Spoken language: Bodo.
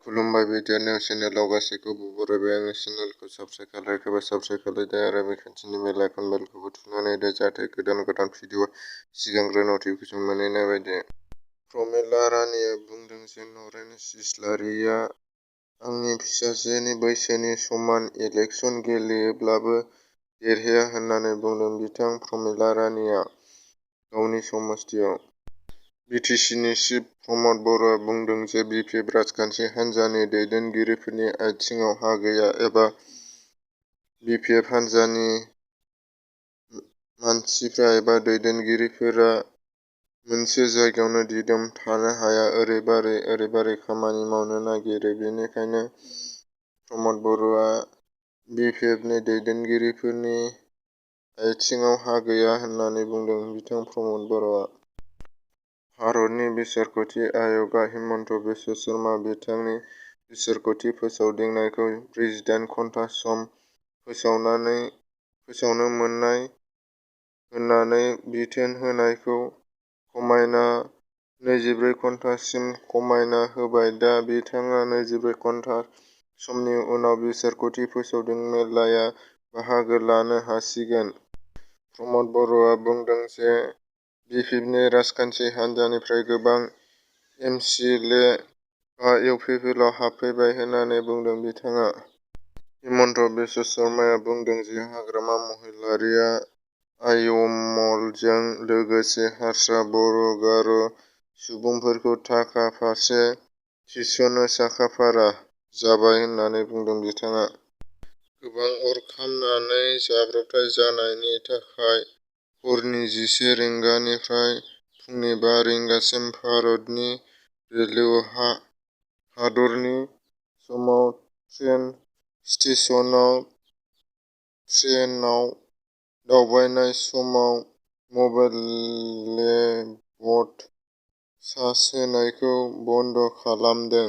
खुलुमबाय भिडिअ निउस चेनेलाव गासैखौबो बरायबाय। आंनि चेनेलखौ साबस्क्राइब खालायखोबा साबस्क्राइब खालायदो आरो बिखान्थिनि बेल आइकन बेलखौबो थुनानै होदो जाहाथे गोदान भिडिअ सिगांग्रो नटिफिकेसन मोनहैनाय बायदि। प्रमिला रानीआ बुंदों जे नरेन इस्लारिया आंनि फिसाजोनि बैसोनि समान इलेक्सन गेलेयोब्लाबो देरहाया होननानै बुंदों बिथां प्रमिला रानीआ गावनि समस्थियाव। बिटिसिनि चिफ प्रमद बर'आ बुंदों जे बिपिएफ राजखान्थि हान्जानि दैदेनगिरिफोरनि आथिङाव हा गैया एबा बिपिएफ हान्जानि मानसिफ्रा एबा दैदेनगिरिफोरा मोनसे जायगायावनो दिदोम थानो हाया, ओरैबारै खामानि मावनो नागिरो। बेनिखायनो प्रमद बर'आ बिपिएफनि दैदेनगिरिफोरनि आथिङाव हा गैया होननानै बुंदों बिथां प्रमद बर'आ। भारतनि बिसारखति आय'गआ हिमन्त बिश्व शर्मा बिथांनि बिसारखति फोसावदिंनायखौ ब्रैजिदाइन घन्टा सम फोसावनो मोन्नाय होननानै बिथोन होनायखौ खमायना 24 घन्टासिम खमायना होबाय। दा बिथाङा 24 घन्टा समनि उनाव बिसारखति फोसावदिंमेलायाव बाहागो लानो हासिगोन। प्रमद बर'आ बुंदों जे बिपिएफनि राजखान्थि हान्जानिफ्राय गोबां एमसिएलएआ इउपिपिएलआव हाबफैबाय होननानै बुंदों बिथाङा। हिमन्त बिश्व शर्माया बुंदों जे हाग्रामा महिलारीआ आइमलजों लोगोसे हारसा, बर', गार' सुबुंफोरखौ थाखा फारसे थिसननो साखाफारा जाबाय होननानै बुंदों बिथाङा। गोबां अर खामनानै जाब्रबथाय जानायनि थाखाय हरनि 11 रिंगानिफ्राय फुंनि 5 रिंगासिम भारतनि रेलवेआ हादरनि समाव ट्रेन स्टेशनआव ट्रेनआव दावबायनाय समाव मबाइल लेपटप चार्ज होनायखौ बन्द खालामदों।